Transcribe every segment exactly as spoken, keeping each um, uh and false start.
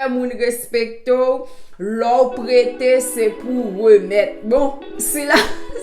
Fè moun respekte w, lè w prete, se pou remèt. Bon, sila,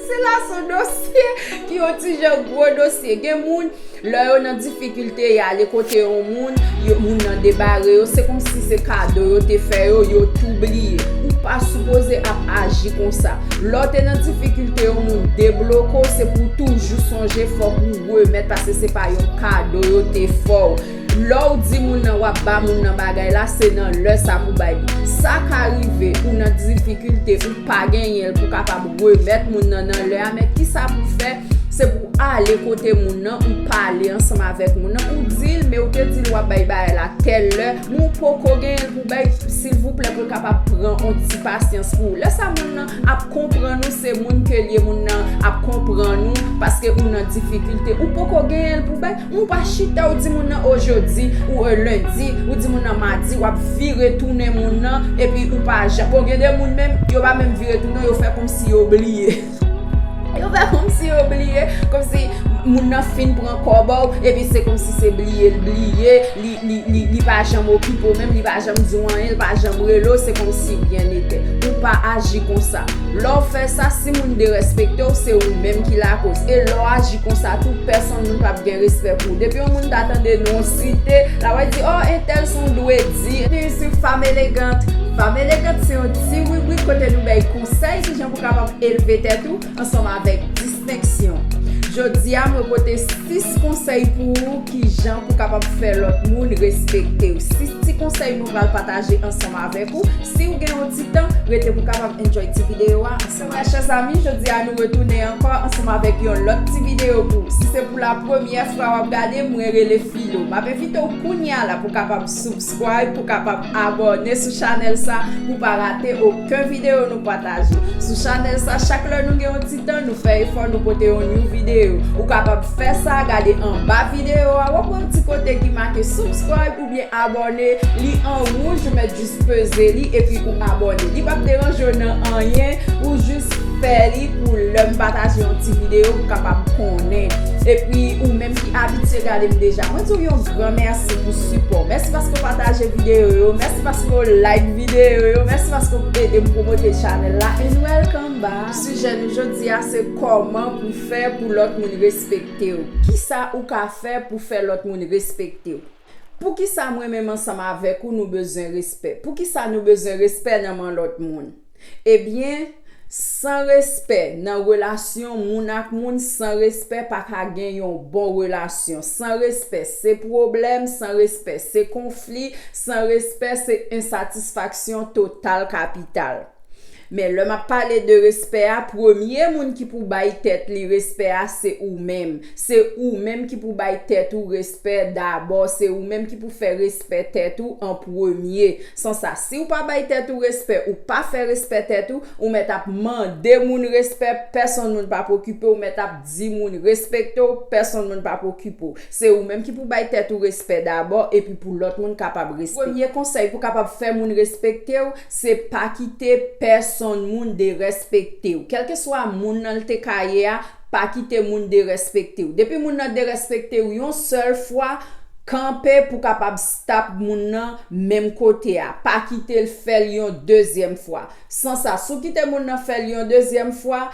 sila se yon dosye ki yon ti jan gwo dosye. Gen moun, lè yo nan difikilte, y ale kote yon moun, yo, moun nan debare yo, se kòmsi se kado yo te fè yo, yo tou bliye. Ou pa sipoze ap aji konsa. Lè w te nan difikilte, yon moun debloke w, se pou w toujou sonje fòk ou remèt, paske se pa yon kado yo te fè w. Lè w di moun nan w ap ba moun nan bagay la, se nan lè sa pou bay li. Sa ka rive, ou nan difikilte, ou pa genyen l pou kapab remèt moun nan nan lè a, men kisa pou fè? Se pou w ale kote moun nan, ou pale ansanm avèk moun nan, ou di l, men ou te di l w ap bay bagay la tèl lè, men ou poko genyen l pou bay, silvouplè, pou l kapab pran yon ti pasyans pou ou. Lè sa, moun nan ap konprann ou, se moun ke l ye, moun nan ap konprann ou, paske ou nan difikilte, ou poko genyen l pou bay, men ou pa chita, ou di moun nan o jodi, ou e lendi, ou di moun nan madi, w ap vire tounen moun nan, epi ou pa jan-, bon, gen de moun menm, yo pa menm vire tounen, yo fè kòmsi yo bliye. Yo fè kòmsi yo bliye, kòmsi moun nan fin pran kòb ou, epi se kòmsi se bliye l bliye, li, li, li, li pa janm okipe w menm, li pa janm di w anyen, li pa janm rele w, se kòmsi byen nete. Ou pa aji konsa. Lè w fè sa, si moun derespekte w, se ou menm ki lakoz. E lè w aji konsa tou, pèsonn moun p ap gen respè pou ou. Depi yon moun ta tande non w site, l ap di, "Oh, entèl se yon dwe di." Bienvenue sur Femme Élégante. Femme Élégante se yon ti ribrik kote nou bay konsèy ki jan pou kapab elve tèt ou ansanm avèk distenksyon. Jodi a, mwen pote sis konsèy pou ou ki jan pou kapab fè lòt moun respekte w. Sis ti konsèy nou pral pataje ansanm avèk ou. Si w gen yon ti tan, rete pou kapab enjoy ti videyo a ansanm avèk. Chè zanmi, jodi a nou retounen ankò ansanm avèk yon lòt ti videyo pou ou. Si se pou la premyè fwa w ap gade, mwen rele Filo. M ap envite w kounye a la pou kapab subscribe, pou kapab abòne sou chanèl sa, pou pa rate okenn videyo nou pataje. Sou chanèl sa, chak lè nou gen yon ti tan, nou fè efò, nou pote yon new videyo. Ou kapab fè sa, gade anba videyo a, w ap wè yon ti kote ki make subscribe oubyen abòne, li an wouj, ou mèt jis peze li epi ou abòne. Li p ap deranje w nan anyen, ou jis fè li pou lè m pataje yon ti videyo ou kapab konnen. Epi ou menm ki abitye gade m deja, mwen di w yon gran mèsi pou sipò. Mèsi paske w pataje videyo yo, mèsi paske w like videyo yo, mèsi paske w ede m pwomote chanèl la. And welcome back. Sijè nou jodi a se kòman pou fè pou lòt moun respekte w. Kisa ou ka fè pou fè lòt moun respekte w? Poukisa mwen menm ansanm avèk ou nou bezwen respè? Poukisa nou bezwen respè nan men lòt moun? Ebyen, san respè nan relasyon moun ak moun, san respè pa ka gen yon bon relasyon. San respè se pwoblèm, san respè se konfli, san respè se ensatisfaksyon total kapital. Men lè m ap pale de respè a, premye moun ki pou bay tèt li respè a, se ou menm. Se ou menm ki pou bay tèt ou respè dabò. Se ou menm ki pou fè respè tèt ou an premye. San sa, si w pa bay tèt ou respè, ou pa fè respè tèt ou, ou mèt ap mande moun respè, pèsonn moun p ap okipe w, ou mèt ap di moun respekte w, pèsonn moun p ap okipe w. Se ou menm ki pou bay tèt ou respè dabò, epi pou lòt moun kapab respekte w. Premye konsèy pou kapab fè moun respekte w, se pa kite pèsonn moun derespekte w. Kèlkeswa moun nan l te ka ye a, pa kite moun derespekte w. Depi moun nan derespekte w yon sèl fwa, kanpe pou kapab stop moun nan menm kote a. Pa kite l fè l yon dezyèm fwa. San sa, si w kite moun nan fè l yon dezyèm fwa,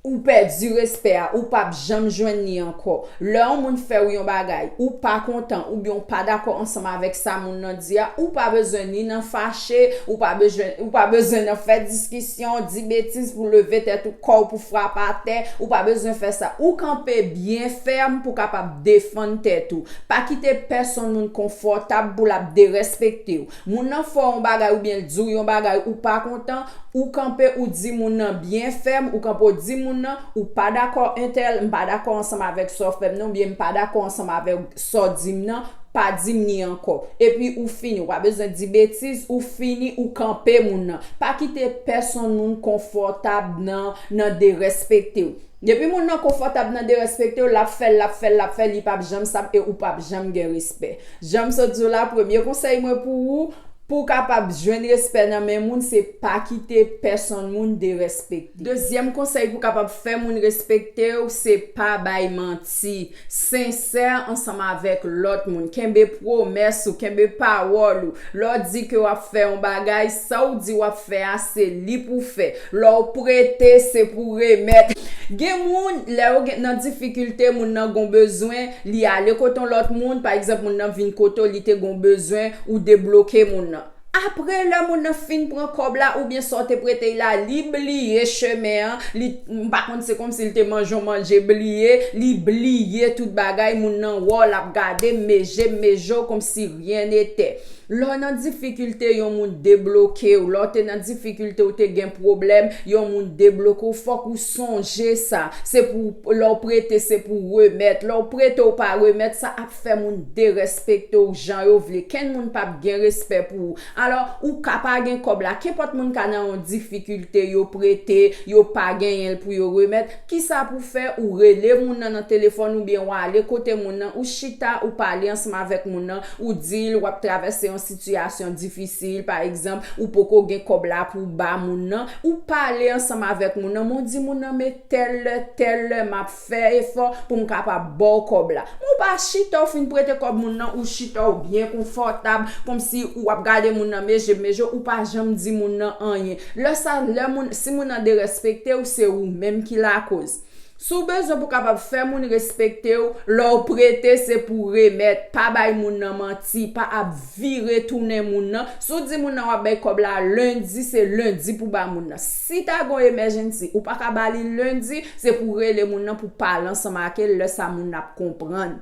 ou pèdi respè a, ou p ap janm jwenn li ankò. Lè yon moun fè w yon bagay, ou pa kontan, oubyen w pa dakò ansanm avèk sa moun nan di a, ou pa bezwen ni nan fache, ou pa bezwen, ou pa bezwen nan fè diskisyon, di betiz pou leve tèt ou, kò w pou frape atè, ou pa bezwen fè sa. Ou kanpe byen fèm pou kapab defann tèt ou. Pa kite pèsonn moun konfòtab pou l ap derespekte w. Moun nan fè w yon bagay oubyen l di w yon bagay ou pa kontan, ou kanpe, ou di moun nan byen fèm, ou kanpe, ou di moun nan, ou pa dakò entèl, m pa dakò ansanm avèk sa w fè m nan, oubyen m pa dakò ansanm avèk sa w di m nan, pa di m li ankò. Epi ou fini, ou pa bezwen di betiz, ou fini, ou kanpe moun nan. Pa kite pèsonn moun konfòtab nan, nan derespekte w. Depi moun nan konfòtab nan derespekte w, l ap fè l, l ap fè l, l ap fè l, li p ap janm stop e ou p ap janm gen respè. Jan m sot di w la, premye konsèy mwen pou ou, Pou w kapab jwenn respè nan men moun, se pa kite pèsonn moun derespekte. Dezyèm konsèy pou w kapab fè moun respekte w, se pa bay manti. Sensè ansanm avèk lòt moun. Kenbe pwomès ou, kenbe pawòl ou. Lè w di ke w ap fè yon bagay, sa w di w ap fè a, se li pou w fè. Lè w prete, se pou w remèt. Gen moun, lè yo gen, nan difikilte, moun nan gon bezwen, li ale kote yon lòt moun, pa egzanp, moun nan vin kote w, li te gon bezwen, ou debloke moun nan. Apre, lè moun nan fin pran kòb la, oubyen sa w te prete l la, li bliye chemen an, li, m pa konn, se kòmsi li te manje yon manje bliye, li bliye tout bagay, moun nan wè w, l ap gade, meje, meje w, kòmsi ryen nete. Lè w nan difikilte, yon moun debloke w. Lè w te nan difikilte, w te gen pwoblèm, yon moun debloke w. Fòk ou sonje sa. Se pou, lè w prete, se pou w remèt. Lè w prete, w pa remèt, sa ap fè moun derespekte w jan yo vle. Kenn moun p ap gen respè pou ou. Alò, ou ka pa gen kòb la. Kenpòt moun ka nan yon difikilte, yo prete, yo pa genyen l pou yo remèt. Kisa pou fè? Ou rele moun nan nan telefòn oubyen w ale kote moun nan, ou chita, ou pale ansanm avèk moun nan, ou di l w ap travèse yon sitiyasyon difisil, pa egzanp, ou poko gen kòb la pou w ba moun nan, ou pale ansanm avèk moun nan, men w di moun nan, men tèl lè, tèl lè, m ap fè efò pou m kapab ba w kòb la. Men w pa chita, w fin prete kòb moun nan, ou chita, w byen konfòtab, kòmsi w ap gade moun nan meje, meje, ou pa janm di moun nan anyen. Lè sa, lè moun, si moun nan derespekte w, se ou menm ki lakoz. Si w bezwen pou w kapab fè moun respekte w, lè w prete, se pou w remèt. Pa bay moun nan manti, pa ap vire tounen moun nan. Si w di moun nan w ap bay kòb la lendi, se lendi pou w ba moun nan. Si ta gon emergency, ou pa ka ba li lendi, se pou w rele moun nan pou w pale ansanm ak li, lè sa moun nan ap konprann.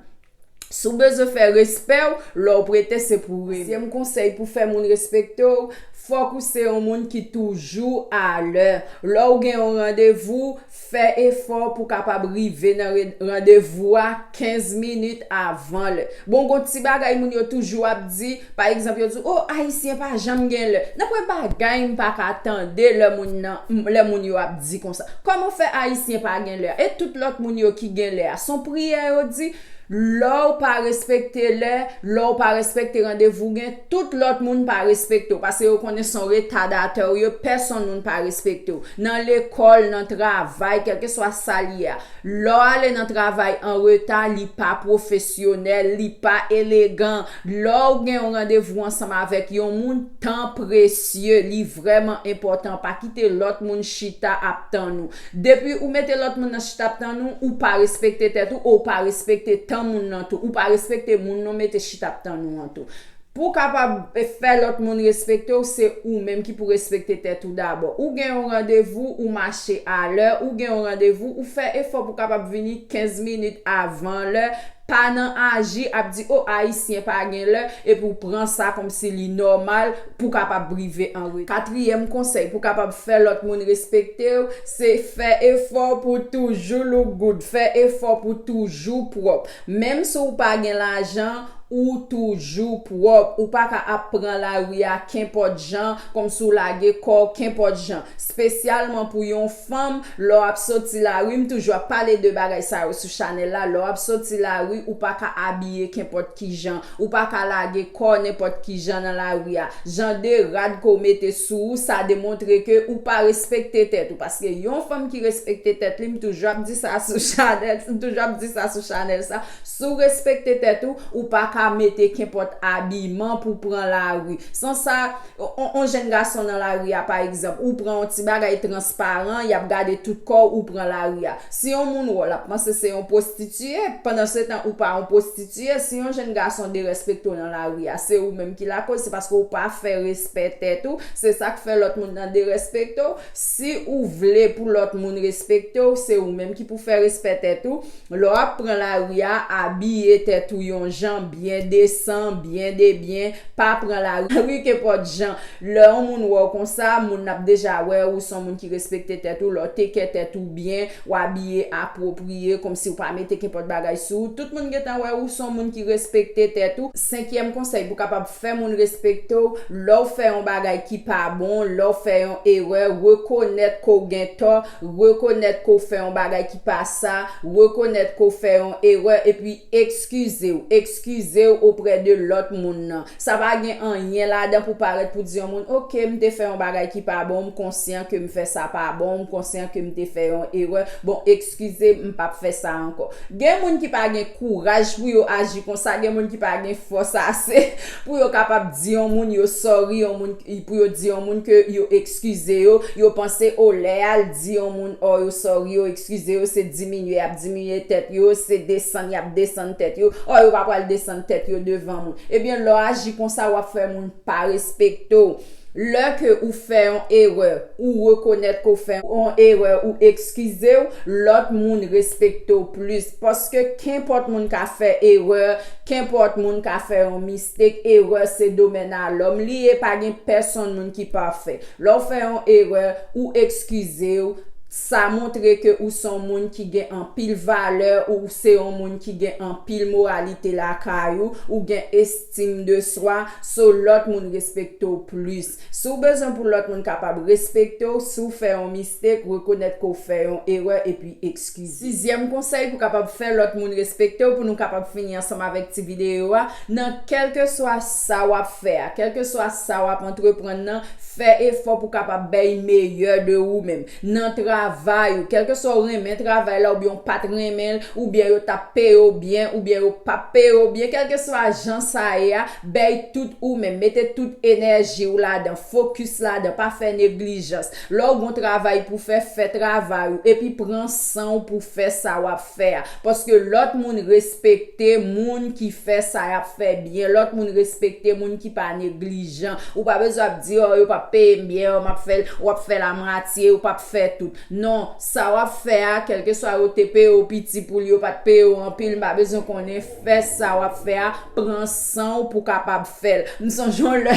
Si w bezwen fè respè w, lè w prete, se pou w remèt. Dezyèm konsèy pou fè moun respekte w, fòk ou se yon moun ki toujou alè. Lè w gen yon randevou, fè efò pou w kapab rive nan re-, randevou a kenz minit avan lè. Bon, gon ti bagay moun yo toujou ap di, pa egzanp, yo di, "O, Ayisyen pa janm gen lè." Nanpwen bagay m pa ka tande lè moun nan, lè moun yo ap di konsa. Kòman fè Ayisyen pa gen lè? E tout lòt moun yo ki gen lè a? Se yon priyè yo di, lè w pa respekte lè, lè w pa respekte randevou w gen, tout lòt moun pa respekte w, paske yo konnen se yon retadatè w ye, pèsonn moun pa respekte w. Nan lekòl, nan travay, kèlkeswa sa l ye a. Lè w ale nan travay an reta, li pa pwofesyonèl, li pa elegan. Lè w gen yon randevou ansanm avèk yon moun, tan presye, li vrèman enpòtan. Pa kite lòt moun chita ap tann ou. Depi ou mete lòt moun nan chita ap tann ou, ou pa respekte tèt ou, ou pa respekte tan moun nan tou. Ou pa respekte moun nan w mete chita ap tann ou an tou. Pou w kapab fè lòt moun respekte w, se ou menm ki pou respekte tèt ou dabò. Ou gen yon randevou, ou mache alè, ou gen yon randevou, ou fè efò pou w kapab vini kenz minit avan lè, pa nan aji ap di, "O, Ayisyen pa gen lè," epi w pran sa kòmsi li nòmal pou w kapab rive an reta. Katriyèm konsèy pou w kapab fè lòt moun respekte w, se fè efò pou w toujou look good, fè efò pou w toujou pwòp. Menm si w pa gen lajan, ou toujou pwòp. Ou pa ka ap pran lari a kenpòt jan, kòmsi w lage kò w kenpòt jan. Espesyalman pou yon fanm, lè w ap soti lari, m toujou ap pale de bagay sa yo sou chanèl la, lè w ap soti lari, ou pa ka abiye kenpòt ki jan, ou pa ka lage kò w nenpòt ki jan nan lari a. Jan de rad ke w mete sou ou, sa demontre ke ou pa respekte tèt ou. Paske yon fanm ki respekte tèt li, m toujou ap di sa sou chanèl, m toujou ap di sa sou chanèl sa, si w respekte tèt ou, ou pa ka mete kenpòt abiman pou w pran lari. San sa, on, on jèn gason nan lari a, pa egzanp, ou pran yon ti bagay transparan, y ap gade tout kò w, ou pran lari a. Si yon moun wè w, l ap panse se yon pwostitiye, pandansetan ou pa yon pwostitiye. Si yon jèn gason derespekte w nan lari a, se ou menm ki lakoz, se paske w pa fè respè tèt ou, se sa k fè lòt moun nan derespekte w. Si ou vle pou lòt moun respekte w, se ou menm ki pou fè respè tèt ou. Lè w ap pran lari a, abiye tèt ou yon jan byen desan, byen debyen, pa pran lari kenpòt jan. Lè yon moun wè w konsa, moun nan ap deja wè ou se yon moun ki respekte tèt ou, lè w teke tèt ou byen, w abiye apwopriye, kòmsi w pa mete kenpòt bagay sou ou. Tout moun gentan wè ou se yon moun ki respekte tèt ou. Senkyèm konsèy pou w kapab fè moun respekte w, lè w fè yon bagay ki pa bon, lè w fè yon erè, rekonèt ke w gen tò, rekonèt ke w fè yon bagay ki pa sa, rekonèt ke w fè yon erè, epi eskize w. Eskize oprè de lòt moun nan. Sa pa gen anyen ladan pou parèt pou di yon moun, "Ok, m te fè yon bagay ki pa bon, m konsyan ke m fè sa pa bon, m konsyan ke m te fè yon erè. Bon, eskize m, m p ap fè sa ankò." Gen moun ki pa gen kouraj pou yo aji konsa, gen moun ki pa gen fòs ase pou yo kapab di yon moun yo sòri, yon moun, pou yo di yon moun ke yo eskize yo. Yo panse, o, lè y al di yon moun, o, yo sòri, yo eskize yo, se diminye y ap diminye tèt yo, se desann y ap desann tèt yo. O, yo pa pral desann tèt yo devan moun. Ebyen, lè w aji konsa, w ap fè moun pa respekte w. Lè ke ou fè yon erè, ou rekonèt ke w fè yon erè, ou eskize w, lòt moun respekte w plis. Paske kenpòt moun ka fè erè, kenpòt moun ka fè yon mistake, erè se domèn a lòm li ye, pa gen pèsonn moun ki pafè. Lè w fè yon erè, ou eskize w, sa montre ke ou se yon moun ki gen anpil valè, ou se yon moun ki gen anpil moralite lakay ou, ou gen estim de swa, so lòt moun respekte w plis. Si w bezwen pou lòt moun kapab respekte w, si w fè yon mistake, rekonèt ke w fè yon erè epi eskize. Sizyèm konsèy pou kapab fè lòt moun respekte w, pou nou kapab fini ansanm avèk ti videyo a, nan kèlkeswa sa w ap fè a, kèlkeswa sa w ap antreprann nan, fè efò pou kapab bay meyè de ou menm. Nan travay ou, kèlkeswa w renmen travay la oubyen w pa t renmen l, oubyen yo t ap peye w byen, oubyen yo p ap peye w byen, kèlkeswa jan sa ye a, bay tout ou menm, mete tout enèji w ladan, fokis ladan, pa fè neglijans. Lè w gon travay pou fè, fè travay ou, epi pran san w pou fè sa w ap fè a. Paske lòt moun respekte moun ki fè sa y ap fè byen, lòt moun respekte moun ki pa neglijan. Ou pa bezwen ap di, o, yo p ap peye m byen, o, m ap fè l, w ap fè l amwatye, ou p ap fè tout. Non, sa w ap fè a, kèlkeswa yo te peye w piti pou l, yo pa t peye w anpil, m pa bezwen konnen, fè sa w ap fè a, pran san w pou kapab fè l. M sonje yon lè,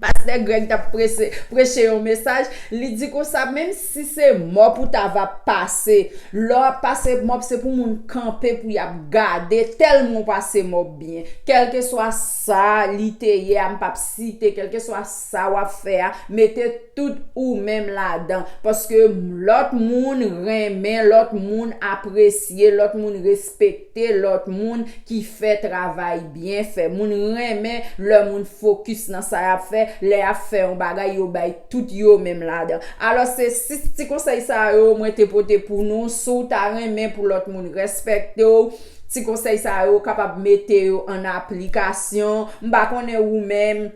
pastè Greg t ap preche, preche yon mesaj, li di konsa, menm si se mò pou ta va pase, lè w ap pase mòp, se pou moun kanpe pou y ap gade, tèlman w pase mòp byen. Kèlkeswa sa li te ye a, m p ap site, kèlkeswa sa w ap fè a, mete tout ou menm ladan. Paske lòt moun renmen, lòt moun apresye, lòt moun respekte, lòt moun ki fè travay byen fè. Moun renmen lè moun fokis nan sa y ap fè, lè y ap fè yon bagay, yo bay tout yo menm ladan. Alò, se sis ti konsèy sa yo mwen te pote pou nou. Si w ta renmen pou lòt moun respekte w, ti konsèy sa yo kapab mete yo an aplikasyon. M pa konnen ou menm,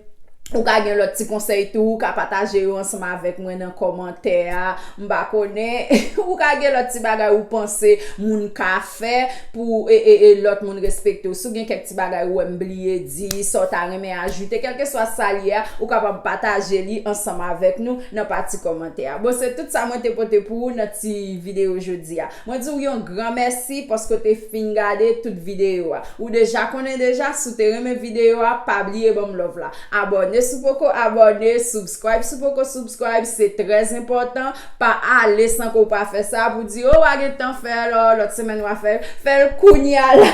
ou ka gen lòt ti konsèy tou, ou ka pataje yo ansanm avèk mwen nan kòmantè a. M pa konnen, ou ka gen lòt ti bagay ou panse moun ka fè pou e, e, e lòt moun respekte w. Si w gen kèk ti bagay ou wè m bliye di, sa w ta renmen ajoute, kèlkeswa sa l ye a, ou kapab pataje li ansanm avèk nou nan pati kòmantè a. Bon, se tout sa mwen te pote pou ou nan ti videyo jodi a. Mwen di w yon gran mèsi paske w te fin gade tout videyo a. Ou deja konnen deja, si w te renmen videyo a, pa bliye ban m love la. Abòne si w poko abòne, subscribe si w poko subscribe, se trè enpòtan. Pa ale san ke w pa fè sa, pou di, o, w a gentan fè l, o, lòt semèn w a fè l. Fè l kounya la.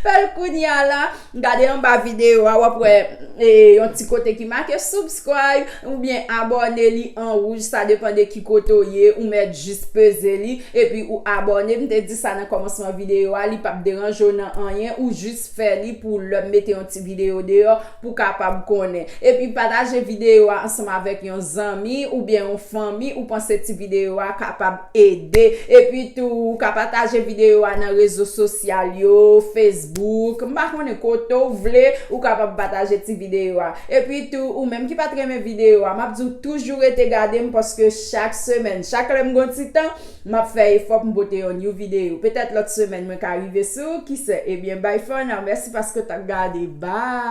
Fè l kounya la. Gade anba videyo a, w ap wè, e, yon ti kote ki make subscribe oubyen abòne, li an wouj, sa depann de ki kote w ye, ou mèt jis peze li, epi ou abòne. M te di sa nan kòmansman videyo a, li p ap deranje w nan anyen, ou jis fè li pou lè m mete yon ti videyo deyò, pou kapab konnen. Epi pataje videyo a ansanm avèk yon zanmi oubyen yon fanmi ou panse ti videyo a kapab ede. Epi tou, ou ka pataje videyo a nan rezo sosyal yo, Facebook, m pa konnen kote w vle, ou kapab pataje ti videyo a. Epi tou, ou menm ki pa t renmen videyo a, m ap di w toujou rete gade m paske chak semèn, chak lè m gon ti tan, m ap fè efò pou m pote yon new videyo. Petèt lòt semèn mwen ka rive sou ou, kisè. Ebyen, bye for now. Mèsi paske w t ap gade. Bye!